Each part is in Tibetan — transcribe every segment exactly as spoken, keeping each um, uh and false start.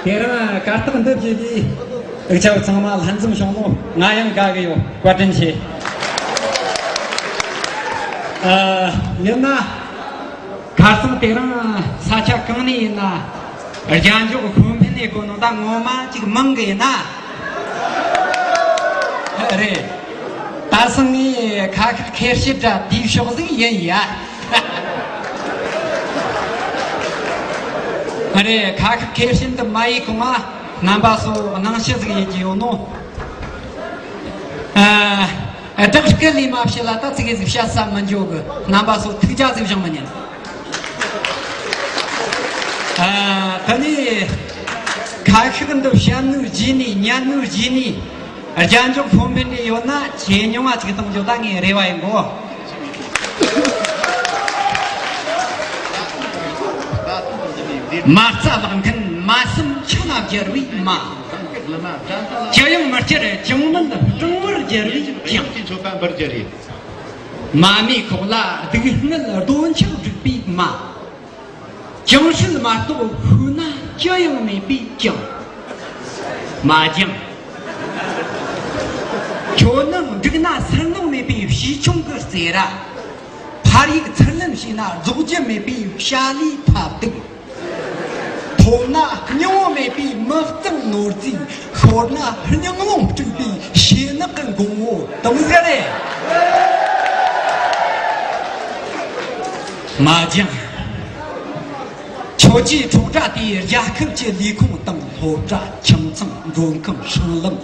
དེ་རིང་གར་སྟེགས་འདི་བརྒྱུད་དེ་འུ་ཆོ་ཚང་མ་ལྷན་འཛོམས་བྱུང་ནོ་ང་ཡང་དགའ་གི་ཡོད། བཀའ་དྲིན་ཆེ། ཨ། ཡིན་ན། ཁ་སང་དེ་རིང་ས་ཆ་གང་ནས་ཡིན་ན་རྒྱན་འཇོག་ཤོ་འཕེན་ནས་གོ་ནོ་ད་ངོ་མ་ཅིག་མང་གི་ཡིན་ན། རེད། ད་སང་ངས་ཁ་ཤགས་ཁེར་བཤད་འདྲ་དེའི་ཕྱོགས་ཟིག་ཡིན་ཡ། རེད། ཁ་ཤགས་ཁེར་བཤད་འདི་མ་ཡིན་གོང་ང་རྣམ་པ་ཚོ་སྣང་ཤུགས་ཟིག་ཡེད་ཀྱི་ཡོད་ནོ། ཨ། བདག་སྐད་ལས་མ་བཤད་ལ་ད་ཙི་གེ་ཟིག་བཤད་ས་མི་འཇོག་གི། རྣམ་པ་ཚོ་ཐུགས་རྒྱ་ཟིག་བཞེངས་མི་ཉན། ཨ། ད་ནི་ཁ་ཤགས་འདི་བཤད་ནོ་རྗེས་ནས་ཉན་ནོ་རྗེས་ནས་རྒྱན་འཇོག་ཤོ་འཕེན་འདྲ་ཡོད་ན་ཇེ་ཉུང་བ་ཅིག་གཏོང་རྒྱུ་ད་ངའི་རེ་བ་ཡིན་གོ། མ་རྩ་བག་འཁུམས་མ་བསམ་ཆུ་ལ་སྦྱར་བའི་མ། ཅི་ཡང་མི་སྐྱུར་ཅང་མིན་སྤྲང་བོར་སྦྱར་བའི་ཅང་། མ་རྨོས་ཁོག་ལ་སྡུག་བསྔལ་སྡོམ་ཆགས་སྒྲིག་པའི་མ། ཅང་ཤེས་མ་གཏོགས་ཤེས་ན་ཅི་ཡང་མེད་པའི་ཅང་། མ་ཅང་། ཁྱོད་ནི་འགྲིག་ན་སུན་སྣང་མེད་པའི་བྱིའུ་ཆུང་གི་རྩེད་ར། ཕར་གཡུག་ཚུར་ལེན་བྱས་ན་རྫོགས་རྒྱུ་མེད་པའི་བྱ་ལས་ཐབས་སྡུག། མཐོང་ན་སྙིང་བོ་མེད་པའི་མི་གཙང་ནོར་རྫས། ཤོར་ན་སྙིང་རླུང་དཀྲུགས་པའི་ཤེས་ནག་གི་འགོང་བོ་དེ་མོ་ཟིག་རེད། མ་ཅང་། ཁྱོད་ཀྱིས་འཕྲོག་དགྲ་དེའི་རྒྱལ་ཁབ་ཀྱི་ལས་ཁུངས་དང་སློབ་གྲྭ་ཁྱིམ་ཚང་མགྲོན་ཁང་སྲང་ལམ།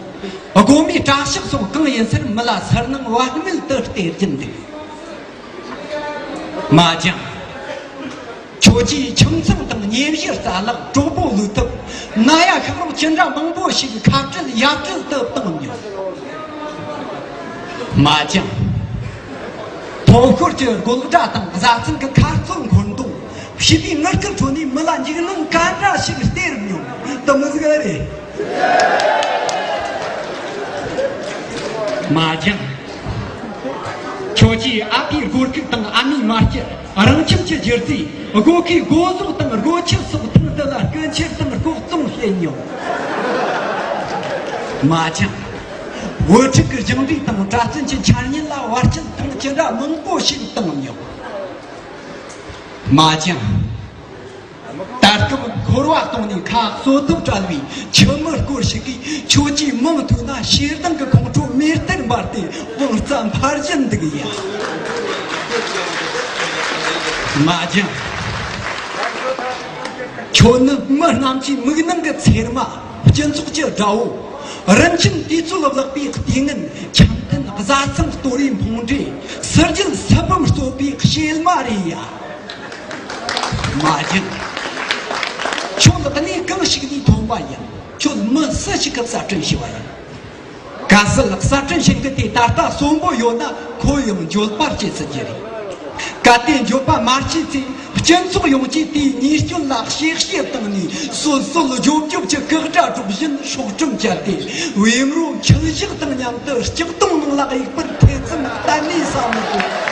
སྒོ་མོའི་གྲྭ་ཤག་སོགས་གང་ཡིན་སར་མི་ལ་སུན་སྣང་བག་མེད་དུ་སྟེར་གྱིན་འདུག། མ་ཅང་། ཁྱོད་ཀྱིས་ཁྱིམ་ཚང་དང་ཉེ་གཞི་རྩ་ལག་གྲོགས་པོ་བློས་ཐུབ། ན་ཡ་ཤག་རོགས་ཅི་འདྲ་མང་པོ་ཞིག་ཁ་བྲལ་ཡ་བྲལ་དུ་བཏང་མྱོང་། མ་ཅང་། ཐོབ་ཤོར་གྱི་དགོད་སྒྲ་དང་བཟའ་ཚང་གི་ཁ་རྩོད་འཁོར་འདུག། བྱིས་པའི་ངུ་སྐད་ཁྲོད་ནས་མི་ལ་འཇིགས་སྣང་ག་འདྲ་ཞིག་སྟེར་མྱོང་། དེ་མོ་ཟིག་རེད། མ་ཅང་། ཁྱོད་ཀྱིས་ཨ་ཕའི་སྒོར་ཁུག་དང་ཨ་མའི་མ་སྐྱེལ། རང་ཁྱིམ་གྱི་རྒྱུ་རྫས། སྒོ་ཁའི་སྒོ་ཟོག་དང་སྒོ་ཁྱི་སོགས་ཐེངས་འདི་ལ་སྐུ་འཁྱེར་དང་ལྐོག་བཙོང་བྱེད་མྱོང་། མ་ཅང་། བུ་ཕྲུག་གི་སྦྱངས་འབྲས་དང་གྲྭ་བཙུན་གྱི་འཆད་ཉན་ལ་བར་ཆད་དང་ཅི་འདྲ་མང་པོ་ཞིག་བཏང་མྱོང་། མ་ཅང་། ད་སྐབས་འཁོར་བ་སྟོང་ནས་ཁ་གསོ་ཐབས་བྲལ་བའི་ཁྱིམ་མི་སྐོར་ཞིག་གིས་ཁྱོད་ཀྱི་མིང་ཐོས་ན་ཞེ་སྡང་གི་ཁོང་ཁྲོ་མེ་ལྟར་འབར་ཏེ་དབང་རྩ་འཕར་བཞིན་འདུག་ཡ། མ་ཅང་། ཁྱོད་ནི་མི་རྣམས་ཀྱི་མིག་ནང་གི་ཚེར་མ། སྤྱི་ཚོགས་ཀྱི་དགྲ་བོ། རིན་ཆེན་དུས་ཚོད་བརླག་པའི་ལྟས་ངན། འཆམ་མཐུན་བཟའ་ཚང་གཏོར་བའི་འཕོང་འདྲེ། སྲིད་རྒྱལ་ས་བབ་གཙོས་པའི་གཤེད་མ་རེད་ཡ། མ་ཅང་། ཁྱོད་གནས་གང་ཞིག་ནས་ཐོན་པ་ཡིན། ཁྱོད་མི་སུ་ཞིག་གི་གསར་སྐྲུན་བྱས་པ་ཡིན། གལ་སྲིད་གསར་སྐྲུན་བྱེད་མཁན་དེ་ད་ལྟ་གསོན་པོ་ཡོད་ན་ཁོ་ཡང་འགྱོད་པ་སྐྱེ་སྲིད་ཀྱི་རེད། གལ་ཏེ་འགྱོད་པ་མ་སྐྱེས་ཚེ་སྤྱི་ཚོགས་ཡོངས་ཀྱིས་དེའི་ཉེས་སྐྱོན་ལ་གཤེ་གཤེ་བཏང་ནས་སོད་སོད་རྒྱོབ་རྒྱོབ་ཀྱི་ཀག་སྒྲ་སྒྲོག་བཞིན་སྲོག་ཁྲིམས་བཅད་དེ་བེམ་རོ་འཁྱག་བཞག་དང་མཉམ་དུ་ལྕགས་དོང་ནང་ལ་གཡུག་པར་ཐེ་ཚོམ་གཏན་ནས་ཟ་མི་དགོས།